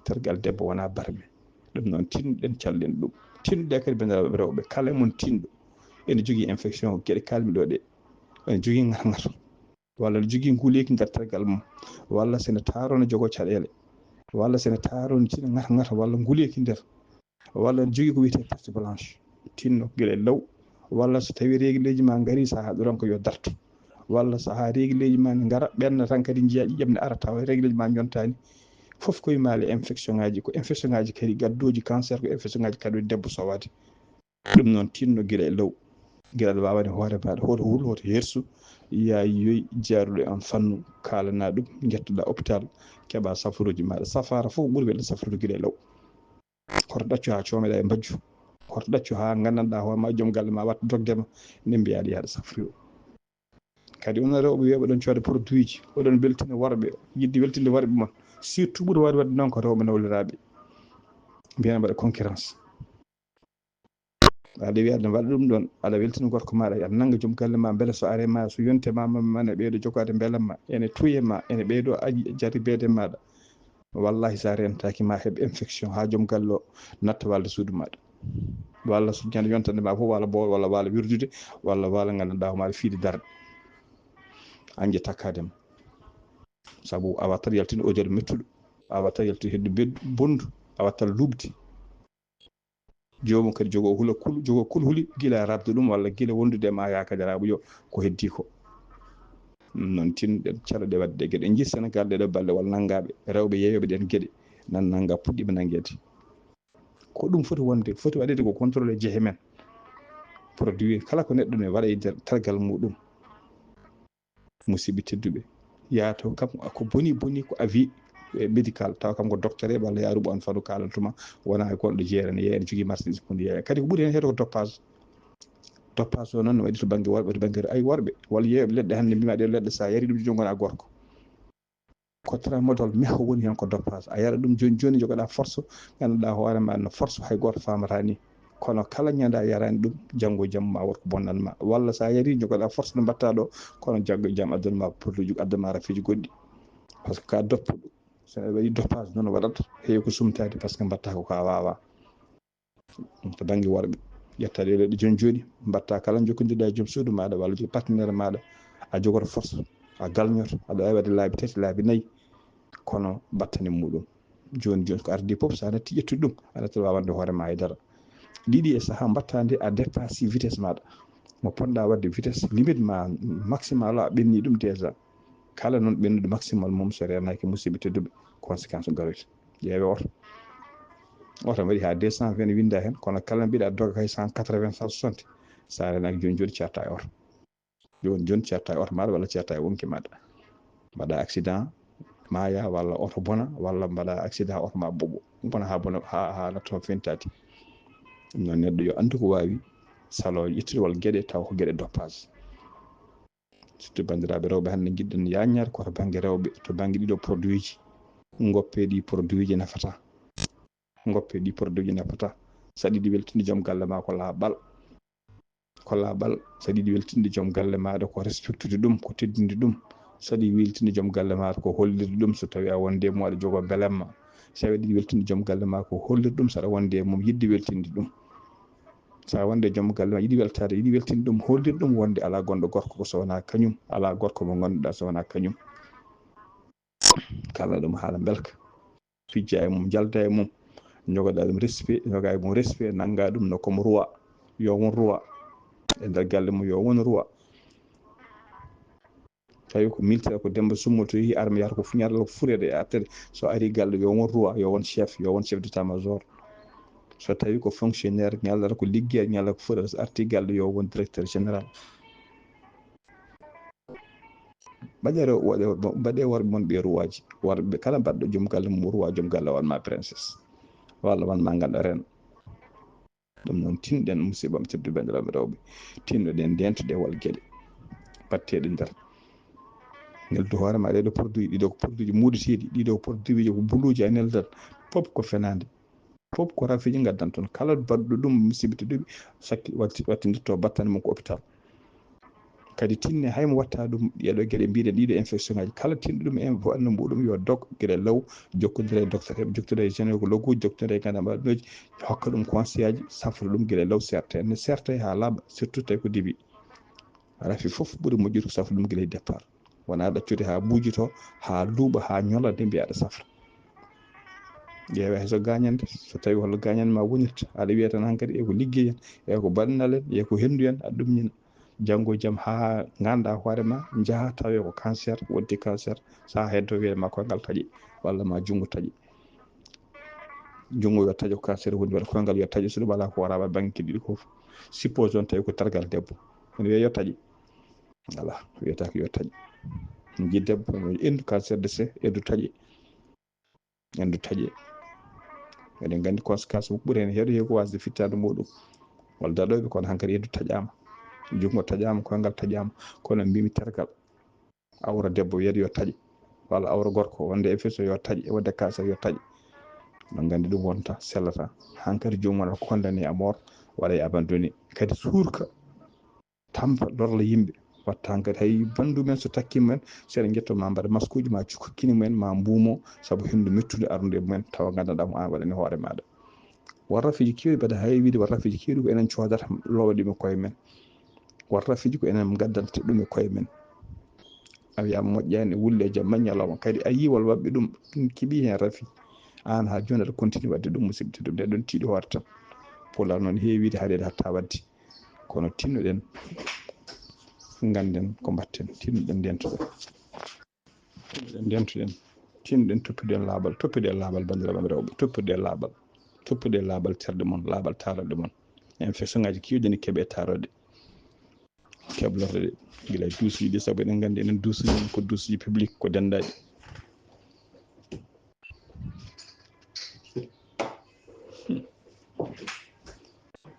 tergal debbo wona barme ɗum noon tinnoɗen calɗen ɗum tinnoɗe kadi banndiraaɓe rewɓe kala e mon tinɗo ene jogii infection geɗe kalmi ɗo ɗe ene jogii ŋato ŋato walla ne jogii nguleeki nder tergal mum walla sene taaro ne jogoo caɗeele walla sene taaro ne tina ŋata ŋata walla nguleeki nder walla ne jogii ko wiyetee perte blanche tinno gila e law walla so tawii reegileeji ma ngarii sahaa ɗo ronka yo dartu walla sahaa reegileeji ma ne ngara ɓenna tan kadi njiya ƴiƴam ne ara tawa reegileeji ma njontaani fof koye maale infection ngaji ko infection ngaji kadi gaddooji cancer ko infection ngaji kadi debbo sowaade ɗum noon tinno gila e law gila aɗa waawani hoore maɗa hoto hul hoto hersu yayoy jaaruɗo e on fannu kalana ɗum jettoɗa hôpital keɓa safaruji maɗa safara fof ɓuri welde safarude gila e law hoto ɗaccu ha comeɗa e mbajju hoto ɗaccu ha gandanɗa hoore ma joom galle ma watta dogde ma nde mbiyaɗa yaɗa safri o kadi onon rewɓe wiyaɓe ɗon cooda produit ji oɗon beltina worɓe yidde weltinde worɓe mon surtout ɓuri waɗi waɗde noon ko rewɓe nawliraɓe mbiyan mbaɗa concurrence aɗa wiya aɗa waɗa ɗum ɗon aɗa weltina gorko maɗa aɗa nanga joom galle ma beele so are ma so yonte ma mane ɓeydo jogade beelamma ene tuye ma ene ɓeydo jarribede maɗa wallahi sa rentaki ma heɓ infection ha joom galle o natta walde suudu maɗa walla so ñande yontande ma fof walla bool walla walla wirdude walla walla gandanɗa ko maɗa fiide darde anje takkadema saabu a wattat yaltinde odeur mettuɗo a wattat yaltinde heddu beddu bondu a wattat lubdi joomum kadi jogo hula kul jogo kulhuli gila e rabde ɗum walla gila wondude e ma yakadiraɓo yo ko heddi ko ɗum noon tinɗen caloɗe wadde ɗe geɗe en jii sénégal ɗeɗo balɗe walla nanngaɓe rewɓe yeeyoɓe ɗen geɗe nan nannga puɗɗima nanguede ko ɗum foti wonde foti waɗede ko contrôle e jeehe men produit kala ko neɗɗo ne waɗa e nder tergal muɗum musidɓe tedduɓe yaato kam ko boni boni ko avis médical tawa kam ko docteur e walla yaruɓe on fano kalantuma wona e kon ɗo jeere ne yeeya ne jogui marchandise mum yeeya kadi ko ɓuuri hen heeto ko doppage doppage o noon ne waɗi to banggue worɓe to banggue ay worɓe walla yeeyoɓe leɗɗe hande mbima ɗe leɗɗe sa yari ɗum jogona gorko Ko tramadol meho woni heen, ko doppaas. A yara ɗum jooni jooni, jogoɗaa force, ngannduɗaa hoore ma no force, hay gooto faamata ni. Kono kala ñande a yarani ɗum, janngo e jamma ma wood ko bonnat ma. Walla so a yari, jogoɗaa force no mbaɗta ɗo, kono janngo e jam addan ma produit ji, addan ma rafiji goɗɗi. Parce que ka doppuɗo. So a waɗi doppaas noon waɗat, heewi ko sumtaade, parce que mbaɗta ko ka waawa. To bannge worɓe, ƴetta ɗe leɗɗe jooni jooni, mbaɗta kala jokkondirɗa e joom suudu maaɗa walla joom partenaire maaɗa, a jogoto force, a galñoto, aɗa waawi waɗde laabi tati, laabi nayi, kono battane muɗum. Jooni jooni ko ardi fof, so a natti ƴettude ɗum, a nattat waawande hoore ma hay dara. Ɗiɗi e sahaa mbaɗta nde a dépassé vitesse maaɗa. Mo ponɗa waɗde vitesse limite ma maximal o, a ɓenni ɗum déjà. Kala noon ɓennude maximal mum, so reenaaki, musidɓe tedduɓe, conséquence garoyta. Ƴeewe oto. Oto waɗi haa deux cent vingt winnda heen, kono kala mbiɗa doga hay cent quatre-vingts, cent soixante. So a reenaaki jooni jooni, ceerta e oto. Jooni jooni, ceerta e oto maaɗa walla ceerta e wonki maaɗa. Mbaɗa accident, maaya, walla oto bona, walla mbaɗa accident, oto ma boɓo. Bona haa bona, haa, haa natto fentati. Ɗum noon, neɗɗo yo anndu ko waawi salo ƴettude walla geɗe taw ko geɗe doppaas. Surtout banndiraaɓe rewɓe, hannde njiɗɗen yaajnaade ko to bannge rewɓe, to bannge ɗiɗo produit ji. Ngoppe ɗi produit ji nafata. Ngoppe ɗi produit ji nafata. So aɗa yiɗi weltinde joom galle ma, ko laaɓal. Ko laaɓal. So aɗa yiɗi weltinde joom galle maaɗa, ko respectude ɗum, ko teddinde ɗum. So aɗa yiɗi weltinde joom galle maaɗa, ko hollirde ɗum. So tawii a wonde e mum, aɗa jogoo belemma. So aɗa yiɗi weltinde joom galle ma, ko hollirde ɗum. So aɗa wonde e mum, yiɗde weltinde ɗum. So a wonde e joom galle ma, yiɗi weltaade, yiɗi weltinde ɗum, hollir ɗum wonde alaa gonɗo gorko ko so wonaa kañum, alaa gorko mo ngannduɗaa so wonaa kañum. Kala ɗum haala mbelka. Fijja e mum, njalda e mum, jogoɗaa ɗum respect, joga e mum respect, nannga ɗum no comme roi, yo won roi. E nder galle mum, yo won roi. Tawi ko militaire, ko Demba Summo, to yehi armée, yahata ko fu-, ñaarata ko fureede e artede. So ari galle, yo won roi, yo won chef, yo won chef d'état-major. So tawi ko fonctionnaire, ñallata ko liggeer, ñallata ko fureede. So arti galle, yo won directeur général. Mbaɗee rew-, waɗee, mbaɗee worɓe mon ɓe ruwaaji. Worɓe kala mbaɗɗo joom galle mum ruwa, joom galle on ma princesse. Walla on ma ngannduɗaa reine. Ɗum noon, tinɗen, musidɓam tedduɓe, banndiraaɓe rewɓe, tinnoɗen ndeentude e wal geɗe batteɗe nder. Neldu hoore ma, ɗee ɗo produit, ɗii ɗo ko produit ji muudateeɗi, ɗii ɗo ko produit ji ko buluuji a neldat, fof ko fenaande. Fof ko rafiiji ngaddan toon. Kala baɗɗo ɗum, musidɓe tedduɓe, sakki watti-, wattindirto battane mum ko hôpital. Kadi tinne, hay mo watta ɗum, ɗee ɗo geɗe mbiɗen, ɗii ɗo infection ngaji, kala tinɗo ɗum en, ko anndi muɗum, yo dog gila law, jokkondira e docteur, heɓa jokkondira e gynécologue, jokkondira e ngannduɗaa mbaɗnooji, hokka ɗum conseil aji, safra ɗum gila law, serta. Ne serta haa laaɓa, surtout tawi ko début. Rafi fof ɓuri moƴƴude ko safra ɗum gila e départ. Wonaa ɗaccude haa buujito, haa luuɓa, haa ñola, nde mbiya aɗa safra. Ƴeewa hay so gaañande, so tawi holno gaañande ma wonirta, aɗa wiya tan hankadi e ko liggeyen, e ko baɗanalen, e ko hennduyen, aɗa ɗum ñina. Janngo e jam haa ngannda hoore ma, njaha tawe ko cancer, wonti cancer, saha heddo wiya ma koyngal taƴi, walla ma junngo taƴi. Junngo yo taƴo, cancer woni, walla koyngal yo taƴo, so ɗum alaa ko waraɓa bannge ɗiɗi ko fof. Suppose on tawi ko tergal debbo, ene wiya yo taƴi. Alaa, wiyata ko yo taƴi. Nji debbo, endu cancer de sein, endu taƴi. Endu taƴi. Eɗen nganndi conséquence ko ɓuri heen heedo, heewi ko wasde fittaade muɗum. Walla daɗoyɓe, kono hankadi endu taƴaama. Junngo taƴaama, koyngal taƴaama. Kono mbimi tergal. Awra debbo wiyata yo taƴe, walla awra gorko wonde infection yo taƴe, wonde cancer yo taƴe. No nganndi ɗum wonta, sellata. Hankadi joomum wona condamné à mort, waɗa e abandonné. Kadi suurka, tampa, lorla yimɓe. Watta hankadi hay banndum en so takkiima en, so eɗen njetto ma mbaɗa maskuuji ma cukka kini mumen ma mbuumo, sabu henndu mettude arnude e mumen, tawa nganndanɗaa mo aan waɗani hoore maaɗa. Won rafiiji keewɗi mbaɗa hay wiide won rafiiji keewɗi ko enen coodata lowa ɗum e koye men. Won rafiiji ko enen ngaddanta ɗum e koye men. A wiya moƴƴaani, wulle jam ma ñalawma. Kadi a yii wol waɗɓe ɗum, ɗum keɓi heen rafi. Aan haa jooni aɗa continue waɗde ɗum, musidɓe tedduɓe, nde ɗon tiiɗi hoore tan. Pulaar noon heewi wiide haaɗeede hatta waɗde. Kono tinnoɗen, ngannden ko mbaɗten, tinnoɗen ndentoɗen. Tinnoɗen ndentoɗen, tinnoɗen toppitoɗen laaɓal, toppitoɗen laaɓal banndiraaɓe am rewɓe, toppitoɗen laaɓal, toppitoɗen laaɓal terɗe mon, laaɓal taarorɗe mon. Infection ngaji keewɗi ne keɓe taarorɗe. Keblorɗe ɗe, gila e duusuuji ɗi, sabu eɗen nganndi enen duusuuji men ko duusuuji public, ko denndaaɗi.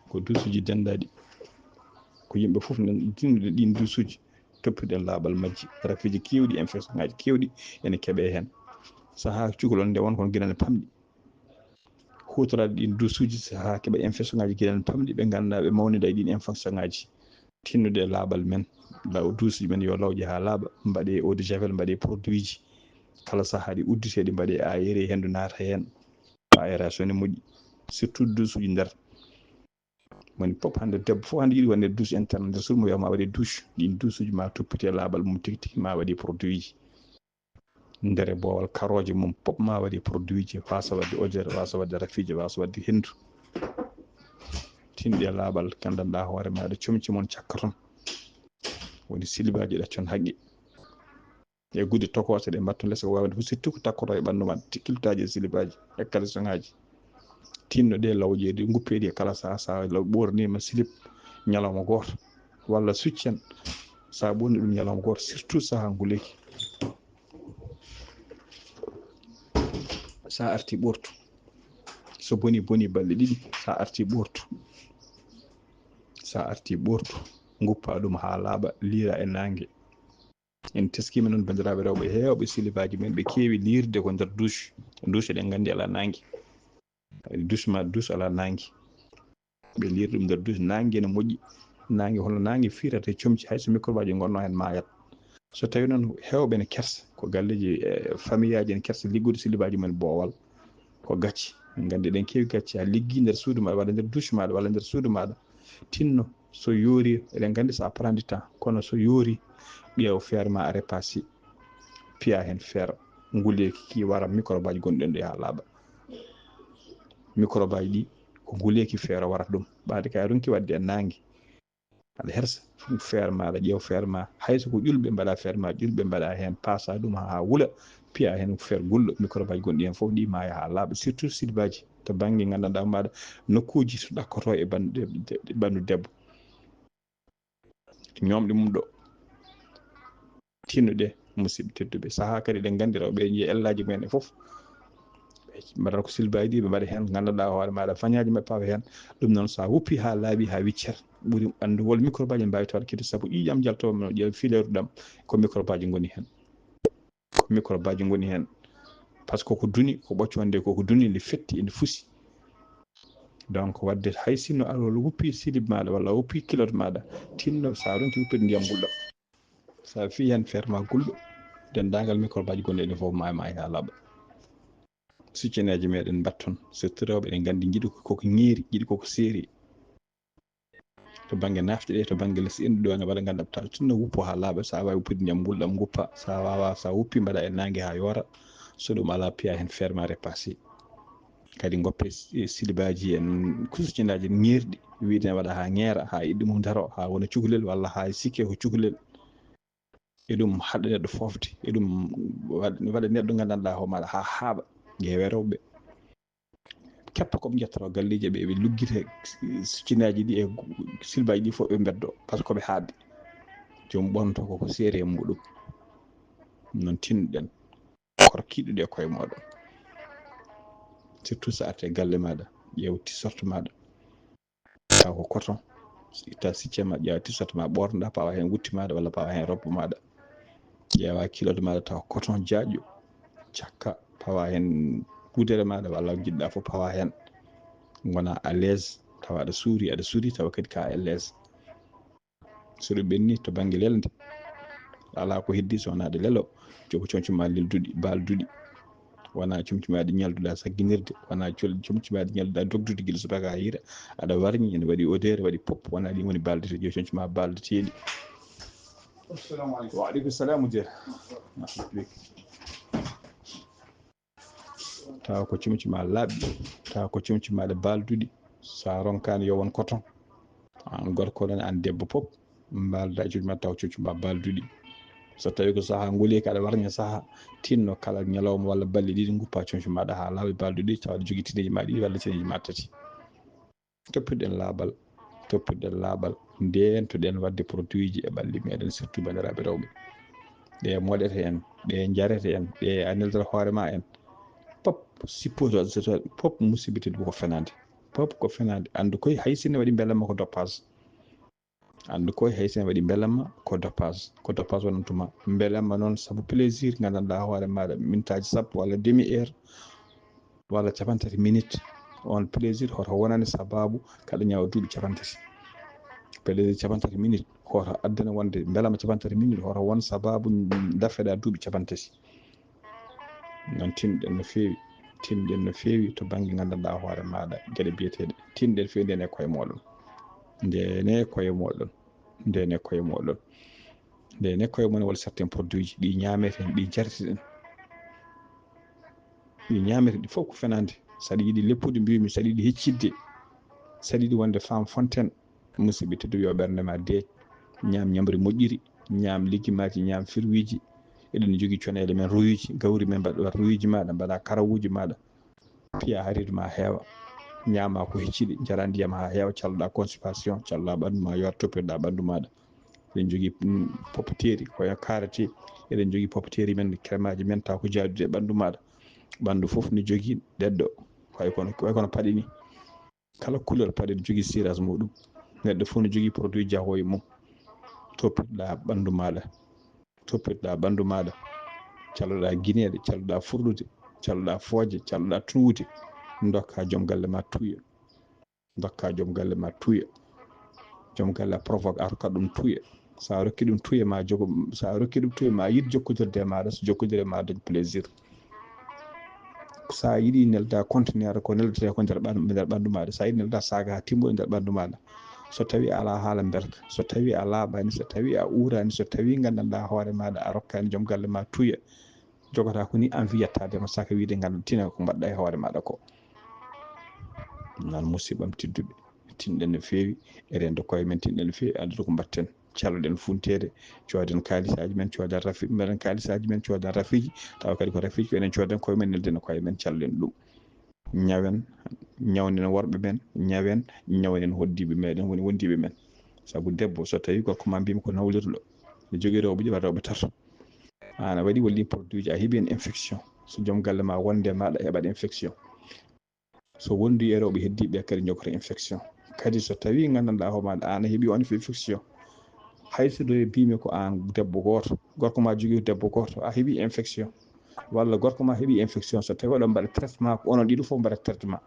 Ko duusuuji denndaaɗi. Ko yimɓe fof nan tinnude ɗiin duusuuji, toppitoɗen laaɓal majji. Rafiiji keewɗi, infection ngaji keewɗi ene keɓe heen. Sahaa cukalel nde won kon giɗal pamɗi. Huutoraade ɗiin duusuuji sahaa keɓa infection ŋaaji giɗal pamɗi, ɓe nganndaa ɓe mawnida e ɗiin infection ŋaaji. Tinnude e laaɓal men, law duusuuji men yo lawƴe haa laaɓa, mbaɗee eau de javel, mbaɗee produit ji. Kala sahaa ɗi udditee, ɗi mbaɗee aéré, henndu naata heen. Aération ne moƴƴi, surtout duusuuji nder. Woni pop hannde, debbo fof hannde yiɗi wonde douche interne nder suudu mum, wiyama waɗi douche. Ɗiin duusuuji ma toppite laaɓal mum tigi tigi, ma waɗi produit ji. Nder e boowal karooje mum pop ma waɗi produit ji, wasa waɗde odeur, wasa waɗde rafiije, wasa waɗde henndu. Tinɗe laaɓal, nganndanɗaa hoore maaɗa, comci mon cakka toon. Woni silibaaji ɗaccon haqqe. E gudde tokooso ɗe mbatton les ko waawde fof, surtout ko takkotoo e ɓanndu ma, kilotaaji e silibaaji e caleçon ŋaaji. Tinno ɗe lawƴe ɗe, nguppe ɗe kala sahaa, sahaa law ɓoornima silip ñalawma gooto, walla succen, sa ɓoorni ɗum ñalawma gooto, surtout sahaa nguleeki. Sa arti ɓoortu, so boni, boni balɗe ɗiɗi, sa arti ɓoortu, sa arti ɓoortu, nguppa ɗum haa laaɓa, liira e naange. En teskiima noon, banndiraaɓe rewɓe heewɓe, silibaaji men ɓe keewi liirde ko nder douche. Douche eɗen nganndi alaa naange. Douche ma, douche alaa naange. Ɓe liiri ɗum nder douche, naange ene moƴƴi. Naange, hono naange firata e comci, hay so microbe aji ngonnoo heen, maayat. So tawii noon heewɓe ene kersa, ko galleeji, e, famille aji ene kersa liggude silibaaji men boowal, ko gacce. Min nganndi eɗen keewi gacce, a liggii nder suudu maaɗa, walla nder douche maaɗa, walla nder suudu maaɗa, tinno, so yoori, eɗen nganndi ça prend du temps, kono so yoori, ƴeew fer ma a repassé, piya heen fer, nguleeki ki wara microbe aji gonɗi ɗon ɗi haa laaɓa. Microbe aji ɗi ko nguleeki fer o warata ɗum. Ɓaade kay a ronki waɗde e naange, aɗa hersa fer ma, aɗa ƴeew fer ma, hay so ko ƴulɓe mbaɗa fer ma, ƴulɓe mbaɗa heen, pasa ɗum haa wula, piya heen fer gulɗo, microbe aji gonɗi heen fof ɗi maaya haa laaɓa, surtout silibaaji to bannge nganndanɗaa maaɗa nokkuuji so ɗakkotoo e ɓanndu, e ɓanndu debbo. Ñoomɗe mum ɗo. Tinnude, musidɓe tedduɓe. Sahaa kadi eɗen nganndi rewɓe ɓe njiya ellaaji mumen e fof. Ɓe mbaɗata ko silibaaji ɗi, ɓe mbaɗa heen, nganndanɗaa hoore maaɗa, fañaaji maɓɓe pawa heen. Ɗum noon, so a wuppi haa laaɓi, haa wiccer, ɓuri ɓanndu wol microbe aji mbaawi tawde kadi, sabu ƴiiƴam jaltoowo no ƴeew fileeru ɗam, ko microbe aji ngoni heen. Ko microbe aji ngoni heen. Par ce que ko duni, ko ɓocco wonde, ko ko duni, nde fetti, ene fusi. Donc, waɗde hay sinno a wuppi silib maaɗa walla a wuppi kilot maaɗa, tinno so a ronki wuppude ndiyam ngulɗam. So a fii heen fer ma gulɗo, denndaangal microbe aji gonɗi ene fof ma, ma haa laaɓa. Succeneeje meɗen mbatton, surtout rewɓe, eɗen nganndi njiɗi ko, ko ko ŋeeri, njiɗi ko ko seeri. To bannge nafte ɗe, to bannge les enɗu ɗo, ene waɗa ngannduɗaa tinno wuppo haa laaɓa, so a waawi wuppude ndiyam ngulɗam nguppa, so a waawaa, so a wuppi mbaɗa e naange haa yoora, so ɗum alaa piya heen fer ma repassé. Kadi ngoppe si-, silibaaji en, kusucinaaji en ŋeerɗi, wiide ne waɗa haa ŋeera, haa iɗɗi mum daro, haa wona cukalel walla haa sikke ko cukalel. E ɗum haɗa neɗɗo foofde, e ɗum waɗ-, waɗa neɗɗo nganndanɗaa hoore maaɗa haa haaɓa, ƴeewe rewɓe. Keppa ko ɓe njettoro galleeji ɓe, ɓe luggita cinaaji ɗi e silbaaji ɗi fof ɓe mbeddo, par ce que ɓe haaɓi. Joom ɓonto ko, ko seeri e muɗum. Noon tinnoɗen, korkiiɗo ɗe koye mooɗon. Surtout so arti e galle maaɗa, ƴeew t-shirt maaɗa. Taw ko coton, itta sicce ma, ƴeewa t-shirt ma, ɓoornoɗa, pawa heen wutte maaɗa walla pawa heen robe maaɗa. Ƴeewa kilot maaɗa, taw coton jaaƴo, cakka, pawa heen wudere maaɗa walla njiɗɗa fof pawa heen. Ngona à l'aise, tawa aɗa suuri, aɗa suuri, tawa kadi ka à l'aise. So ɗum ɓenni to bannge lelnde, alaa ko heddi so wonaa ɗe lelo, jogo comci ma lelduɗi, baalduɗi. Wonaa comci ma ɗi ñalduɗa sagginirde, wonaa col-, comci ma ɗi ñalduɗa dogdude gila subaka haa hiira, aɗa warñi, ene waɗi odeur, waɗi pop, wonaa ɗi ngoni baaldeteeɗi, jogo comci ma baaldeteeɗi. Assalamu aleykum. Wa aleykum salam, Mudir. Marhaba bik. Tawa ko comci ma laaɓɗi, tawa ko comci ma ɗe baalduɗi. So a ronkaani yo won coton. Aan gorko noon, aan debbo pop, mbaalda e comci ma tawa comci ma baalduɗi. So tawii ko sahaa nguleeki aɗa warña sahaa, tinno kala ñalawma walla balɗe ɗiɗi nguppa comci maaɗa haa laaɓa baalduɗi, tawa aɗa jogii tineeji ma ɗiɗi walla tineeji ma tati. Toppitoɗen laaɓal, toppitoɗen laaɓal, ndeentoɗen waɗde produit ji e ɓalli meɗen, surtout banndiraaɓe rewɓe. Ɗe moɗete en, ɗe njarete en, ɗe a neldata hoore ma en. Pop, supposé, pop musiba tedduɓe ko fenaande. Pop ko fenaande. Anndu koy hay sinno waɗi mbelamma ko doppaas. Anndu koye hay sen waɗi mbelamma ko dopage, ko dopage wonantuma. Mbelamma noon sabu plaisir, nganndanɗaa hoore maaɗa minutaaji sappo walla demi heure walla capantati minute. On plaisir hoto wonane sababu kaɗa ñawa duuɓi capantati. Plaisir capantati minute hoto addane wonde mbelamma capantati minute hoto won sababu dafeɗa duuɓi capantati. Noon tinɗen no feewi, tinɗen no feewi to bannge nganndanɗaa hoore maaɗa geɗe biyeteeɗe. Tinɗen feewi ndene koye mooɗon. Ndene koye mooɗon. Ndene koye mooɗon. Ndene koye mon walla certains produit ji ɗi ñaameten, ɗi jarteten. Ɗi ñaameten ɗi fof ko fenaande. Saɗa yiɗi leppude mbiyumi, saɗa yiɗi heccidde, saɗa yiɗi wonde femme fontaine, musidɓe tedduɓe yo ɓernde ma deeƴ. Ñaam ñamri moƴƴiri, ñaam legimaaji, ñaam firwiiji. Eɗen jogii coneele men, ruyuuji, gawri men mbaɗa ruyuuji maaɗa, mbaɗa karawuuji maaɗa. Piya hariidu ma heewa, ñaama ko hecciɗi, njara ndiyam haa heewa, calloɗa constipation, calloɗa ɓanndu ma yoora, toppitoɗa ɓanndu maaɗa. Eɗen jogii mm, popeteeri, ko e karate, eɗen jogii popeteeri men, crèmeaaji men taw ko jaadude e ɓanndu maaɗa. Ɓanndu fof ne jogii ɗeɗɗo, way kono, way kono paɗe ni. Kala couleur paɗe ne jogii cirage muɗum. Neɗɗo fof ne jogii produit jahoowo e mum. Toppitoɗa ɓanndu maaɗa. Toppitoɗa ɓanndu maaɗa. Calloɗa gineeɗe, calloɗa furɗude, calloɗa fooje, calloɗa tuwude. Ndokka joom galle ma tuuya. Ndokka joom galle ma tuuya. Joom galle a provoque a rokkat ɗum tuuya. Sa rokki ɗum tuuya ma jogo, sa rokki ɗum tuuya ma yiɗ jokkodirde e maaɗa, so jokkodire ma dañ plaisir. Sa yiɗi nelda conteneur ko neldete ko nder ɓan-, nder ɓanndu maaɗa. Sa yiɗi nelda saaga haa timmoɗi nder ɓanndu maaɗa. So tawi a ala haala mbelka, so tawi a laaɓani, so tawi a uurani, so tawi nganndanɗa hoore maaɗa a rokkani joom galle ma tuuya. Jogata ko ni envie yettaade ma saka wiide nganndu tina ko mbaɗɗa e hoore maaɗa ko. Noon musidɓam tedduɓe, tinɗen no feewi, e rendo koye men tinɗen no feewi, addude ko mbaɗten. Calloɗen funteede, cooden kaalisaaji men, cooden rafi-, mbaɗen kaalisaaji men, cooden rafiiji, tawa kadi ko rafiiji ko enen cooden koye men, nelden e koye men, callen ɗum. Ñawen, ñawnen worɓe men, ñawen, ñawnen hoddiiɓe meɗen, woni wondiiɓe men. Sabu debbo, so tawi gorko ma mbimi ko nawlirɗo, ne jogii rewɓe ɗiɗi walla rewɓe tato. An a waɗi walla produit ji, a heɓi hen infection. So joom galle ma wonde e maaɗa heɓat infection. So wondi e rewɓe heddiiɓe kadi jogata infection. Kadi so tawi nganndanɗa hoore maaɗa an a heɓi on infection. Hay so ɗo e mbimi ko an debbo gooto, gorko ma jogii debbo gooto, a heɓi infection. Walla gorko ma heɓi infection, so tawi oɗon mbaɗa traitement, ko onon ɗiɗo fof mbaɗa traitement.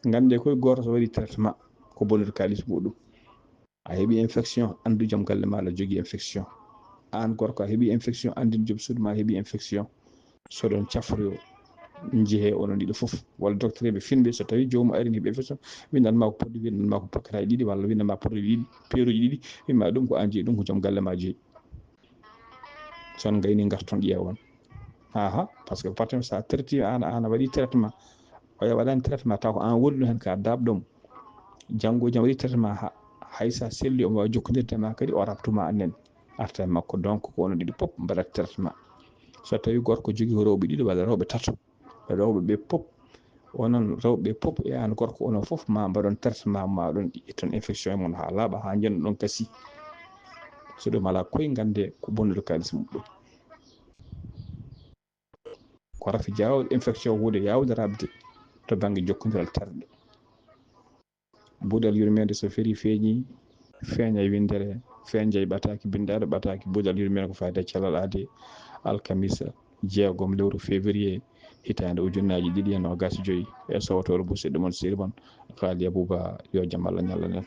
Ngannde koye gooto so waɗi traitement, ko bonnude kaalis muɗum. A heɓi infection, anndu joom galle ma aɗa jogii infection. An gorko a heɓi infection, anndin joom suudu ma heɓi infection. So ɗon cafroyo, njehe onon ɗiɗo fof. Walla docteur ɓe finɓe, so tawi joomum ari ne heɓi infection, windan ma ko produit, windan ma ko paquet aji ɗiɗi, walla windan ma produit ɗiɗi, peeruji ɗiɗi, wima ɗum ko an jeyi, ɗum ko joom galle ma jeyi. So on gayni ngarton ƴeewon. Aha, parce que parti sa traiti an, an a waɗi traitement. Oya waɗani traitement taw ko an woni ɗum hen ka daabɗo mo. Janngo jam waɗi traitement ha, hay sa selli omo wawi jokkodirde ma kadi o rabtuma annen. Arta e makko donc ko onon ɗiɗi pop mbaɗat traitement. So tawi gorko jogii ko rewɓe ɗiɗo walla rewɓe tato. Rewɓe ɓe pop, onon rewɓe pop e an gorko onon fof ma mbaɗon traitement ma ɗon itton infection e mon ha laaɓa ha njenno ɗon kasi. So ɗum ala koye ngannde ko bonnude kaalis muɗum. Ko rafi jawɗo infection huunde yawde rabde to bannge jokkondiral terɗe. Buudal yurmeende so feri feeñi, feeña winndere, feeña e ɓataaki binndaɗo ɓataaki. Buudal yurmeende ko fayda cellal aade alkamisa jeegom lewru février hitaande ujunnaaji ɗiɗi e noogaas e joy e sowtoore musiɗɗo mon sirmon Kaali Abuba, yo jam Allah ñallan en.